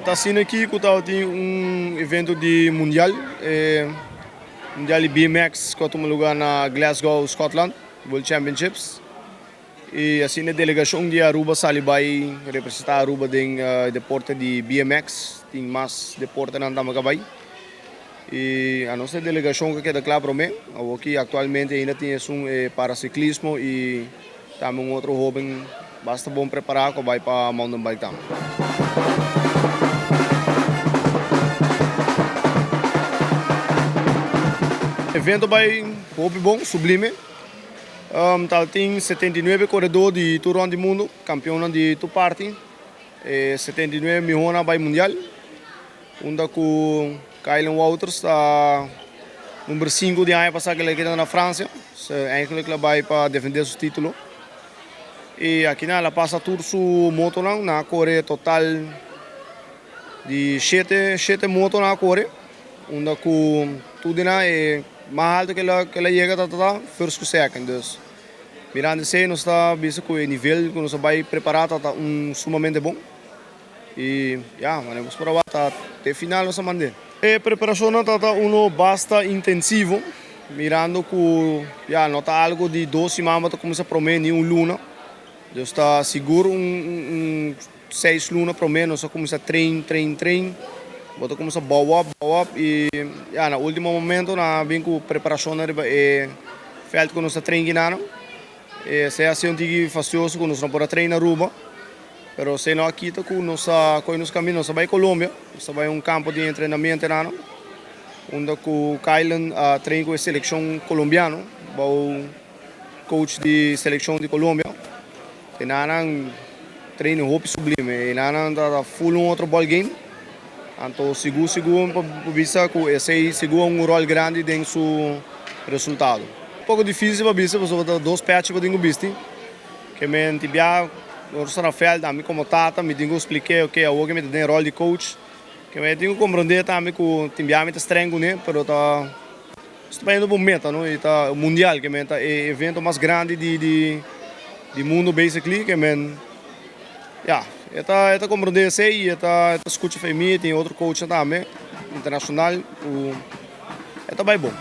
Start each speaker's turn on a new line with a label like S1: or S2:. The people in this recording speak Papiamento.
S1: Ta asina aki ku tabatin un evento di mundial, e mundial di BMX ku a tuma luga na Glasgow, Scotland, World Championships. I asina e delegashon di Aruba sali bai representá Aruba den e deporte di BMX. Tin mas deportenan tambe ku a bai. I anos e delegashon ku a keda kla promé. Awoki aktualmente ainda tin esun e parasiklismo i Tambe un otro hoben basta bon prepará ku a bai pa mountain bike tambe. Evento bai hopi bon, sublime. Tal tin 79 koredó di tur rònt di mundu, kampionnan di tur parti. E 79 mihónan a bai mundial, unda ku Kailen Wouters ta number sinku di aña pasá ku el a keda na Fransia. Eigenlijk el a bai pa defendé su título. I akinan el a pasa tur su motonan. Nan a kore total di shete shete moto nan a kore. Unda ku tur di nan e mas alto ku el a yega ta ta first ku second. Dus mirando esei nos ta bisa ku e nivel ku nos a bai prepará ta ta un sumamente bon. Y ya, manera nos por a wak ta te final nos a mand'é. E preparacionnan ta ta uno basta intensivo, mirando cu ya no ta algo di dos siman bo ta cuminsa prome ni un luna. Dus ta sigur un un seis luna prome nos a cuminsa train, train, train. Bo ta cuminsa bouw op, bouw op y ya na ultimo momento nan a bin cu preparacionnan riba e veld cu nos ta train kinanan. Esei a sido un tiki fastioso cu nos no por a train na Aruba. Pero esei no a kita ku nos a kohe nos kaminda, nos a bai Colombia, nos a bai un kampo di entrenamiento enano, unda ku Kylan a train ku e selekshon kolombiano bou coach di selekshon di Colombia. Enanan train hopi sublime, enanan ta full un otro ball game. Anto sigur sigur mi por bisa ku esei sigur a un ròl grandi den su resultado. Poko difisil pa bisa pasobra ta dos pechi bo tin ku bisti. Ke men tin bia ora sta na veld ami komo tata mi tin ku splik'é oke awor ke mi ta den ròl di coach ke men tin ku komprondé tambe ku tin bia mi ta streng kuné pero ta nos ta bayendo pa un meta no i ta mundial ke men ta e evento mas grandi di di di mundu basically ke men ya e ta e ta komprondé esei i e ta e ta skucha fe mi tin otro coachnan tambe internashonal ku e ta bai bon.